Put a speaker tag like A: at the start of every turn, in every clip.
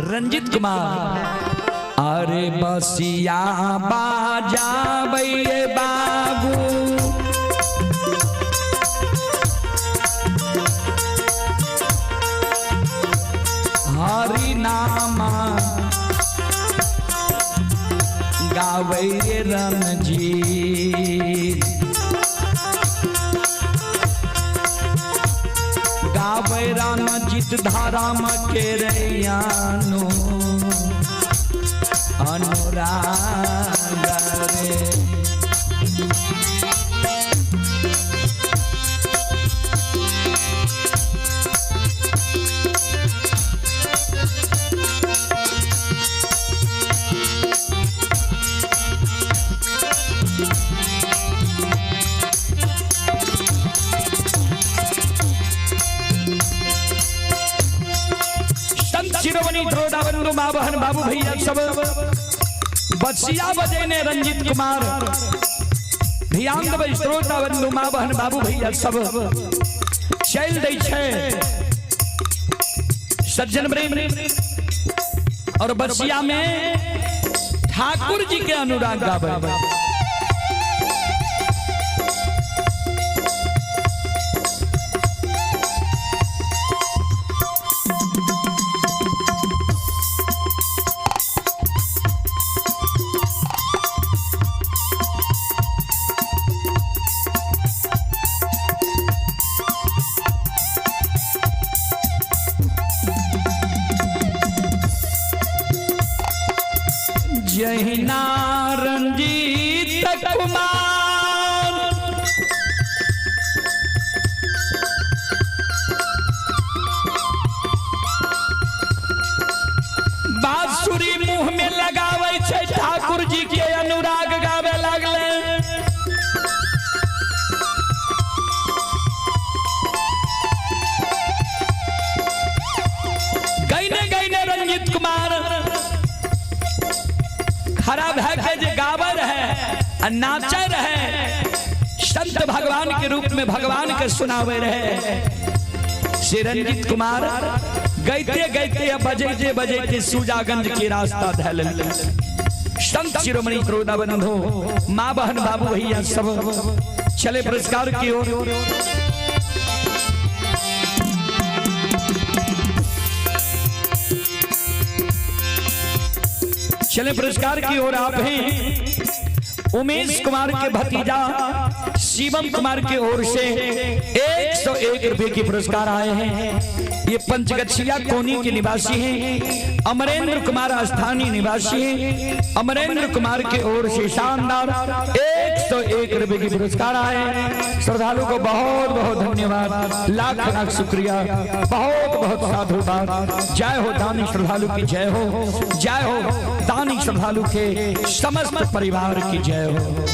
A: रंजित कुमार। अरे बसिया बाजाबै बाबू, हरि नामा गाबै रणजीत, गाबै रणजीत धर्म के रैयानो अनुराग रे। संत शिरोमणि द्रोणाबंधु माँ बहन बाबू भैया सब बसिया बजेने रंजित कुमार। ध्यान देबै श्रोता बंधु माँ बहन बाबू भैया सब, चलि दै छै सज्जन प्रेम और बसिया में ठाकुर जी के अनुराग गाबै। जहिना रंजीत कुमार बांसुरी मुंह में लगावे छै, ठाकुर जी के अनुराग गावे लागले। गैने गैने रंजीत कुमार खड़ा भए के जे गावे रहे आ नाचे रहे, संत भगवान के रूप में भगवान के सुनावे रहे। श्री रंजीत कुमार गैते गैते या बजैते बजैते सुजागंज के रास्ता धैल। संत शिरोमणि क्रोधा बंधु माँ बहन बाबू भैया सब चले पुरस्कार की ओर। चले पुरस्कार की ओर। आप हैं उमेश कुमार के भतीजा शिवम कुमार की ओर से 101 रुपए की पुरस्कार आए हैं। ये पंचगछिया कोनी के निवासी हैं, अमरेंद्र कुमार स्थानीय निवासी हैं। अमरेंद्र कुमार की ओर से शानदार 101 रुपए की पुरस्कार आए हैं। श्रद्धालु को बहुत बहुत धन्यवाद, लाख लाख शुक्रिया, बहुत बहुत साधुवाद। जय हो दानी श्रद्धालु की जय हो, जय हो दानी श्रद्धालु के समस्त परिवार की जय हो।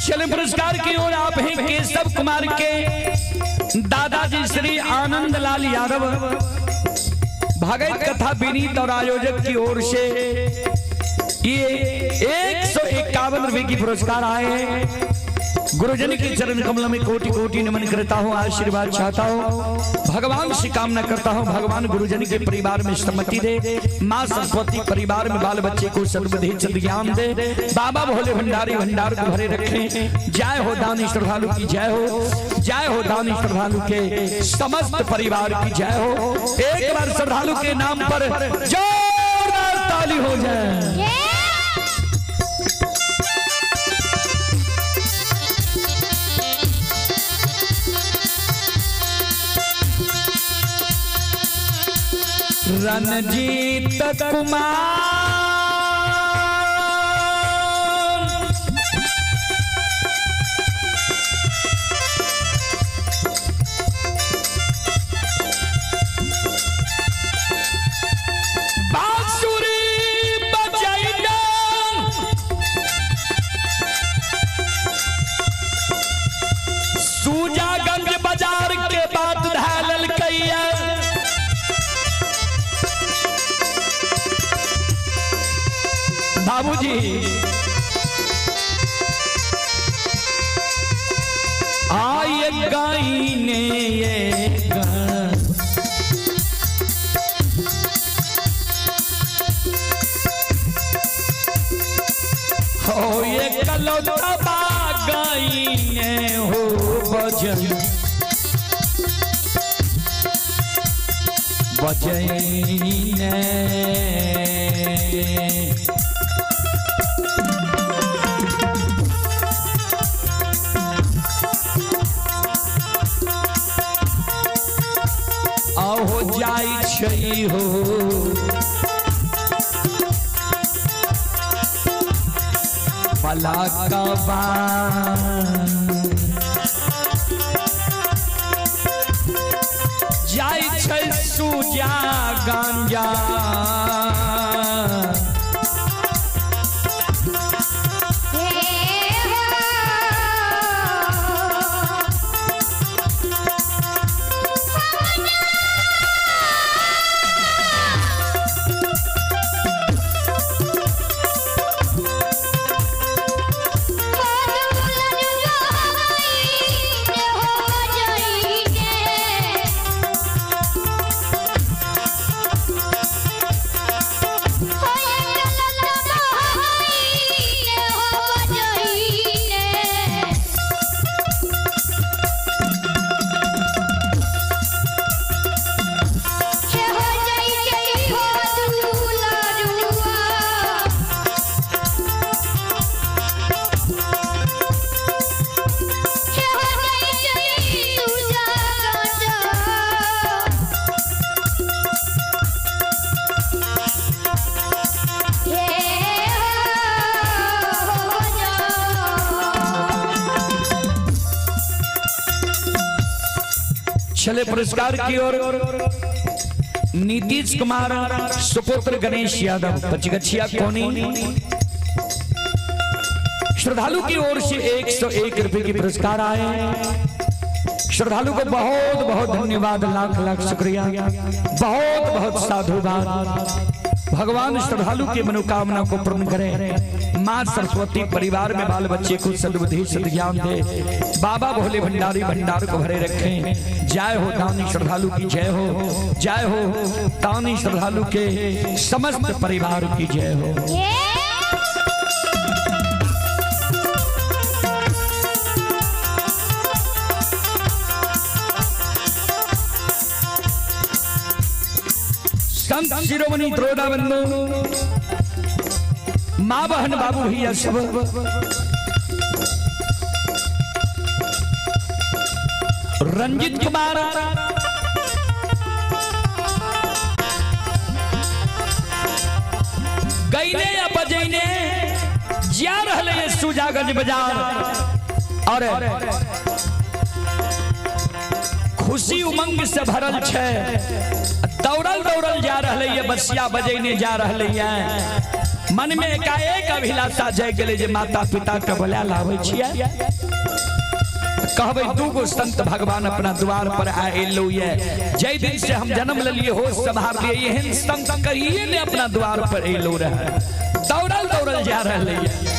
A: चले पुरस्कार की ओर। आप हैं केशव कुमार के दादाजी श्री आनंद लाल यादव भगत कथा विनीत और आयोजक की ओर से ये 151 रुपए की पुरस्कार आए हैं। गुरुजन के चरण कमल में कोटि कोटि नमन करता हूँ, आशीर्वाद चाहता हूँ, भगवान से कामना करता हूँ, भगवान गुरुजन के परिवार में सम्मति दे, माँ सरस्वती परिवार में बाल बच्चे को सद्बुद्धि सद्ज्ञान दे, बाबा भोले भंडारी भंडार को भरे रखें। जय हो दानी श्रद्धालु की जय हो, जय हो दानी श्रद्धालु के समस्त परिवार की जय हो। एक बार श्रद्धालु के नाम पर जोरदार ताली हो जाए। रणजीत कुमार बांसुरी बजाइना, सूजागंज बाजार के बात धालल कैया, बाबूजी आय गाइने ये हो ये कलौता गाइने हो बजन बजैने। आहो जाई छै हो पलाकबा, जाई छै सूजा गांजा, चले पुरस्कार की ओर। नीतीश कुमार सुपुत्र गणेश यादव पचगछिया कोनी श्रद्धालु की ओर से 101 रुपए की पुरस्कार आए। श्रद्धालु को बहुत बहुत धन्यवाद, लाख लाख शुक्रिया, बहुत बहुत साधुवाद। भगवान श्रद्धालु की मनोकामना को पूर्ण करें। माँ सरस्वती परिवार में बाल बच्चे को सद्बुद्धि सद्ज्ञान दे, बाबा भोले भंडारी भंडार को भरे रखें। जय हो दानी श्रद्धालु की जय हो, जय हो दानी श्रद्धालु के समस्त परिवार की जय हो। संत शिरोमणि द्रोड़ा बंधु माँ बहन बाबू भैया सब रंजित कुमार गईने या बजैने जा रहे सुजागंज बाजार और खुशी उमंग से भरल छे, दौड़ल दौड़ल जा रहे है, बसिया बजैने जा रहे है। मन में एकाएक अभिलाषा जाग गेलै जे माता पिता के बोला लाबै छियै, कहबै दूगो संत भगवान अपना द्वार पर आएलो ये, जै दिन से हम जन्म लेलिए होश संभाल लिए, एहन संत कहिए ने अपना द्वार पर एलो रहे। दौड़ल दौड़ल जा रहे है।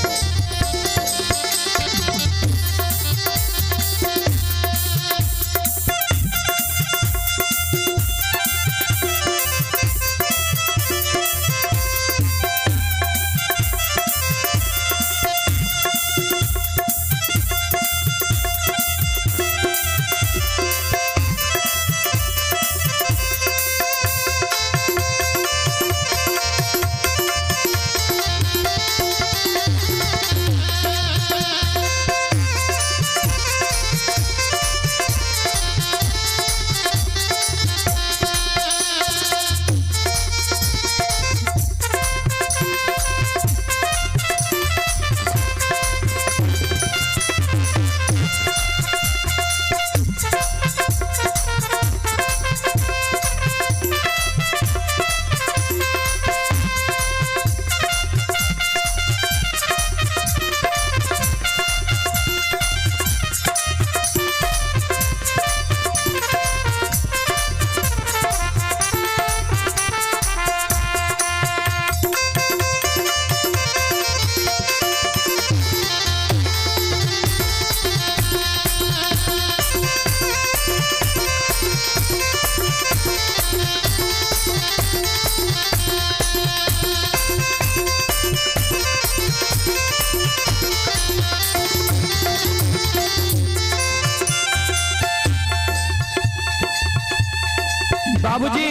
A: बाबूजी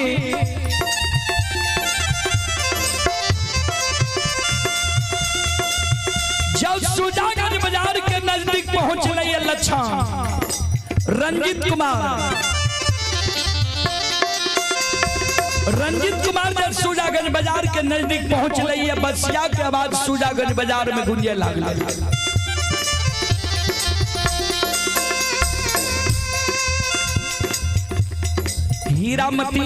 A: जब सुजागंज बाजार के नजदीक पहुंच रही लक्षण रंजित कुमार, रंजित कुमार जब सुजागंज बाजार के नजदीक पहुंच रही है, बसिया के आवाज सुजागंज बाजार में गूंजे लागल। हीरामती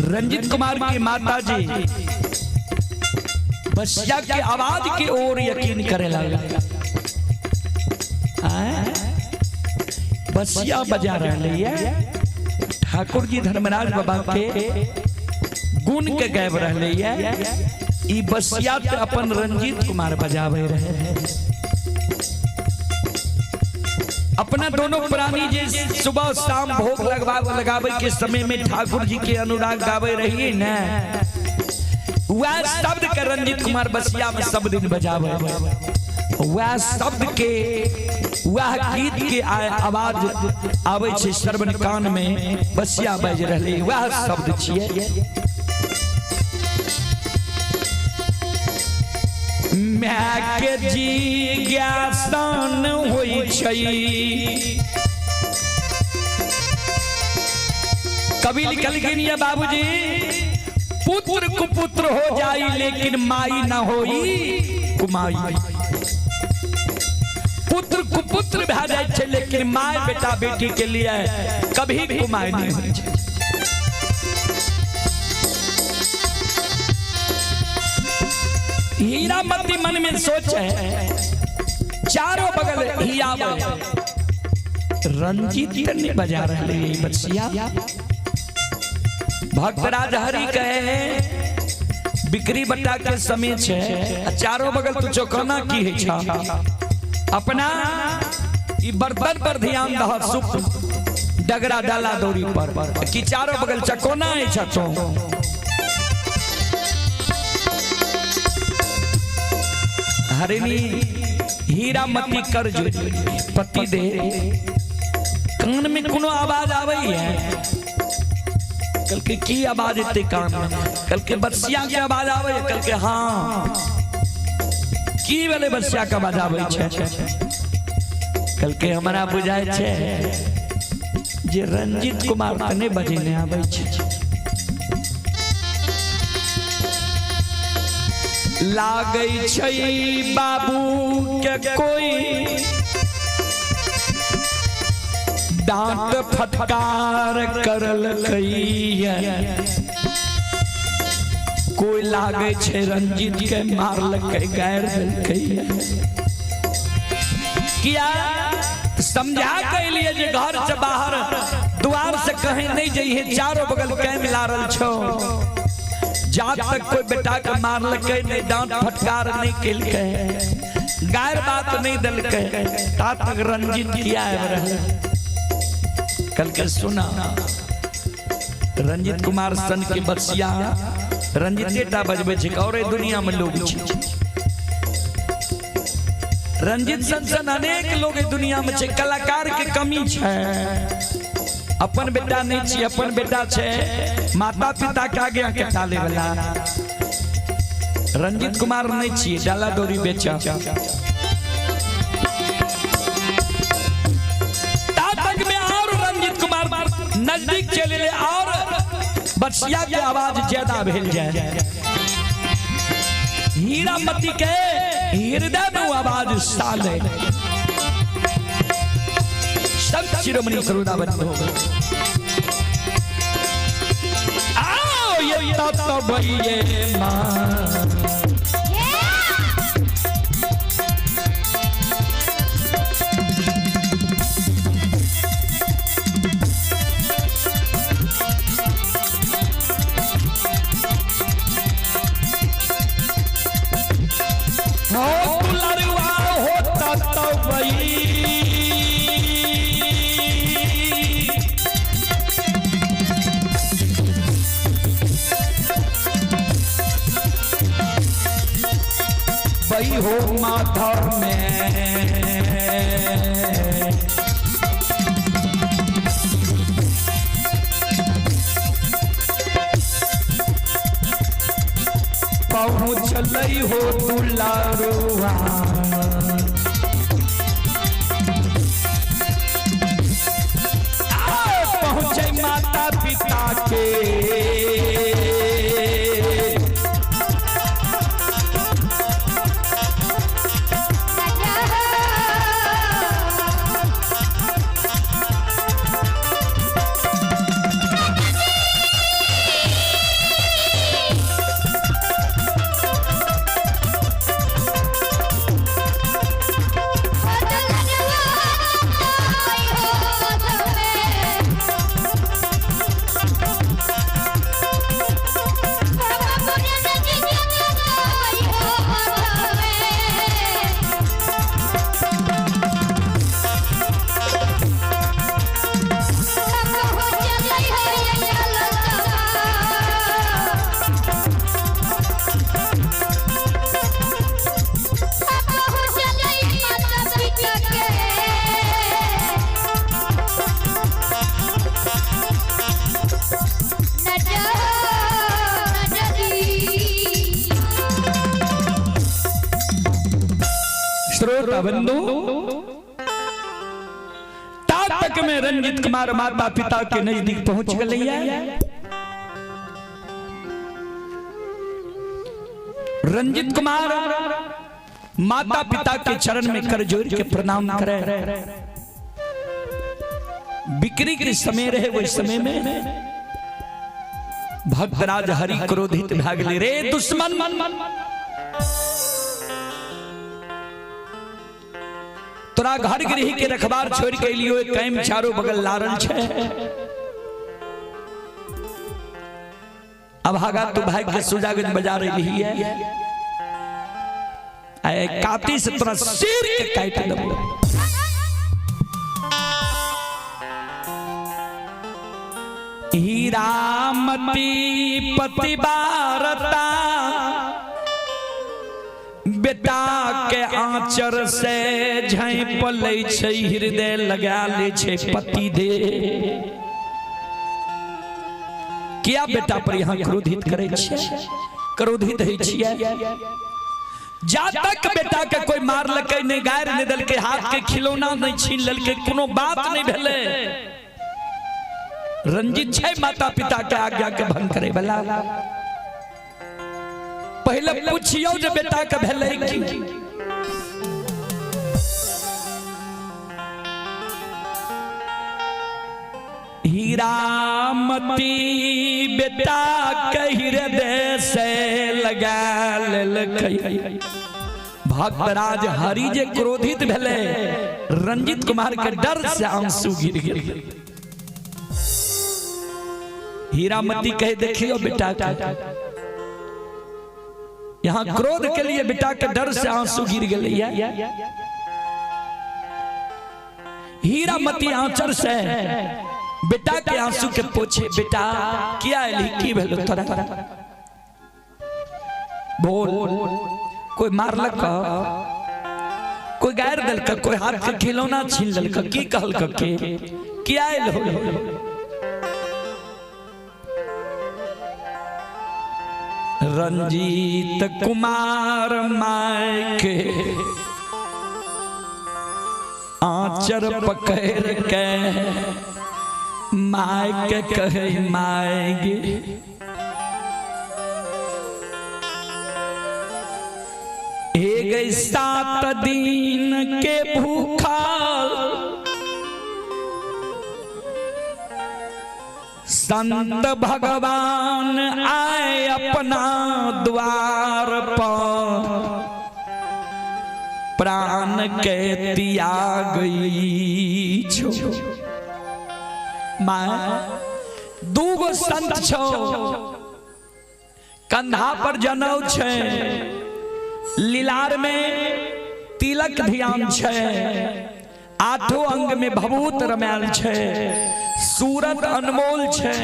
A: रंजित कुमार की माता जी बसिया के आवाज की ओर यकीन करे लगा। बसिया बजा रही है, ठाकुर जी धर्मराज बाबा के गुण के गायब रहे है। ई बसिया ते अपन रंजीत कुमार बजावे रहे। अपना दोनों प्राणी जे सुबह शाम भोग लगावे के समय में ठाकुर जी के अनुराग गावे रही न, वह शब्द के रंजीत कुमार बसिया में सब दिन बजावे। वह शब्द के वह गीत के आवाज आवे छे श्रवण कान में, बसिया बज रहे वह शब्द छिए। My के जिज्ञासन होई छै, कवि लिखलखिन ये बाबूजी, पुत्र कुपुत्र हो जाई लेकिन माई ना होई कुमाई। पुत्र कुपुत्र भए जाइ छै लेकिन my बेटा बेटी के लिए कभी कुमाई नहीं होइ छै। हीरामती मन में सोच है, चारों बगल हिया रंजीत नहीं बजा रहे बच्चिया। भक्तराज हरि कहे बिक्री बटा के समय छे, चारों बगल तू चौकाना की है छा, अपना ई बर्तन पर ध्यान दह, सुप डगरा डाला दौरी पर कि चारों बगल चकोना है छा तो। हरिणी हीरामती कर जो पति दे कान में कोनो आवाज आवे है, कल के की आवाज एते कान में, कल के बसिया के आवाज आवे है, कल के हाँ की वाले बसिया के आवाज आवे छे, कल के हमरा बुझाय छे जे रंजीत कुमार तने बजेने आवे छे। लागै छै बाबू के कोई डांट फटकार करलकै, कोई लागै छै रंजीत के मारलकै गारि देलकै। किया समझा के लिए जे घर से बाहर द्वार से कहीं नहीं जइहे, चारों बगल कैम लारल छो, जा तक कोई बेटा के मारलकै नहीं, डांट फटकार नहीं केलकै, गायर बात नहीं देलकै, ता तक रंजीत किया रहे। कल के सुना रंजीत कुमार सन के बसिया रंजीतेटा बजबै छै और दुनिया में लोग छै। रंजीत सन सन अनेक लोग दुनिया में छै, कलाकार के कमी छै। अपन बेटा नहीं छी, अपन बेटा छे माता पिता के आगे के टाले वाला। रंजीत कुमार नहीं छी डाला डोरी बेचा। तक में और रंजीत कुमार नजदीक चले ले और बसिया के आवाज ज्यादा भेल जाए। हीरामती के हृदय में आवाज साले संत शिरोमणि सरोदा बंद हो गए। आओ ये तो भइये मां हो माधव में पहुँचलै हो दुलारुआ। पहुँचे माता पिता के श्रोता बंधु, तक में रंजित कुमार माता पिता के नजदीक पहुंच गए। रंजित कुमार माता पिता के चरण में कर जोड़ के प्रणाम करे। बिक्री के समय रहे, वही समय में भक्तराज हरि क्रोधित भाग ले, रे दुश्मन, तोरा घर गृह के रखबार छोड़ के लियो, कैम चारों बगल लारल छे। अब हागा तू भाई के सुजागंज बाजार रही है, आए काती से तोरा सिर के काट देबो। हीरामती पति बारता बेटा के आंचर से झाँप लै छै, हृदय लगा ले छै पति दे। किया बेटा पर यहाँ क्रोधित करे छियै, क्रोधित होइ छियै? जा तक बेटा के कोई मारलकै नहीं, गारि नहीं देलकै, हाथ के खिलौना नहीं छीन लेलकै, कोनो बात नहीं भेलै, रंजित छै माता पिता के आज्ञा के भंग करे वाला। पहले पूछियो जे बेटा के भेलै की। हीरामती बेटा के हृदय से लगा लेलकै। भक्तराज हरि जे क्रोधित भेलै, रंजित कुमार के डर से आंसू गिर गेल। हीरामती कहे देखियो बेटा के, यहाँ क्रोध के लिए बेटा के डर से आंसू गिर गए। हीरामती आंचर से बेटा के आंसू के पोछे, बेटा किया एलही, की भेलो तोरा, बोल, कोई मारलक, कोई गारि देलक, कोई हाथ के खिलौना छीन लेलक, की कहलक के, किया एलहो? रंजीत कुमार my के आंचर पकड़ के my के कहे माएगी, हे गई 7 दिन के भूखा संत भगवान आए अपना द्वार पर, प्राण के त्यागई छो। मां दूगो संत छो, कंधा पर जनौ छे, लीलार में तिलक ध्यान छे, आठों अंग में भभूत रमायल छे, सूरत अनमोल छे,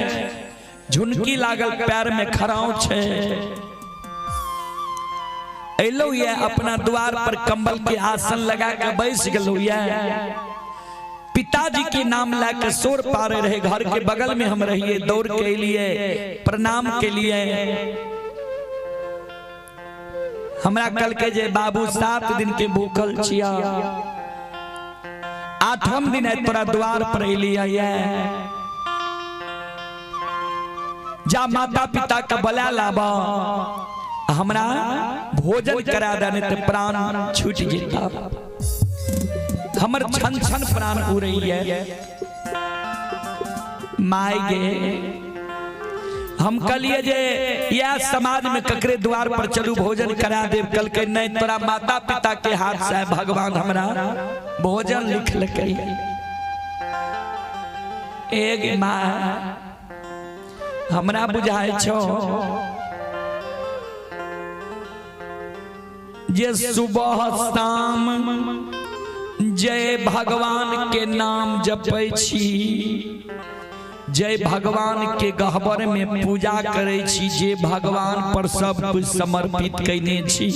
A: झुनकी लागल पैर में खराव छे। एलो ये अपना द्वार पर कंबल के आसन लगा के बैस गलो ये। पिताजी के नाम ला के शोर पारे रहे, घर के बगल में हम रहिए, दौड़ के लिए प्रणाम के लिए। हमरा कल के जे बाबू 7 दिन के भूखल छिया, 8म दिन है तोरा द्वार पर अलिया, जा माता पिता का बला लाब, हमरा भोजन करा दे, नहीं तो प्राण छूट जेता, हमर छन छन प्राण उड़ै है। My गे हम कहलिए जे यह समाज में ककरे द्वार पर चलू भोजन करा देव, कल के नहीं तोरा माता पिता के हाथ से भगवान हमरा भोजन लिखलकै। एक माँ हमरा बुझाय छो जे सुबह शाम जय भगवान के नाम जपै छी, जय भगवान के गहबर में पूजा करै छी, जे भगवान पर सब कुछ समर्पित कयने छी,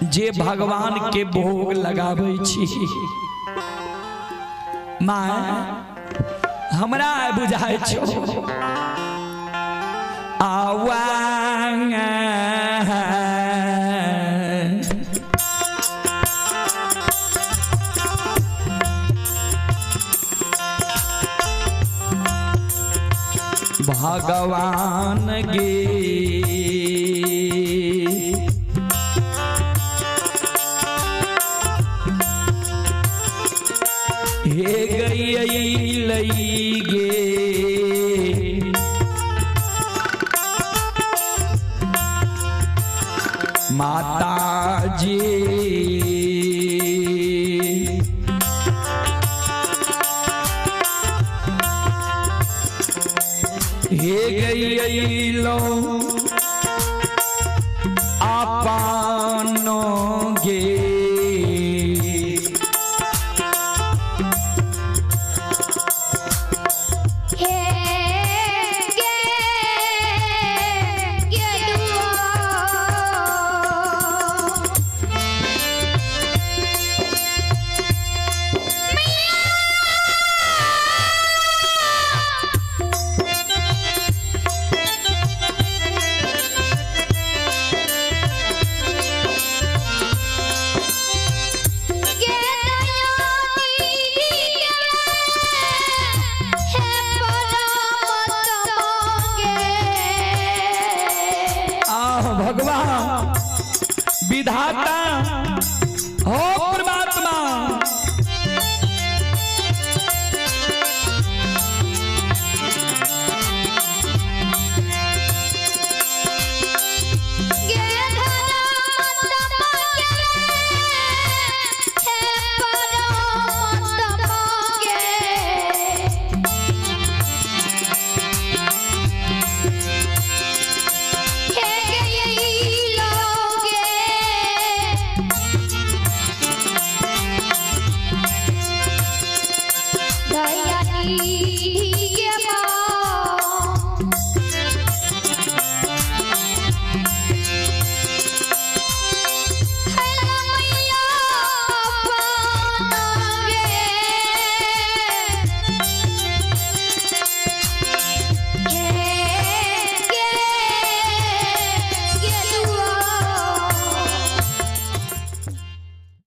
A: जे भगवान के भोग लगाबै छी। माँ हमरा बुझाय छो आवा भगवान गे हे गई लई गे माता जी हे गई लो आपा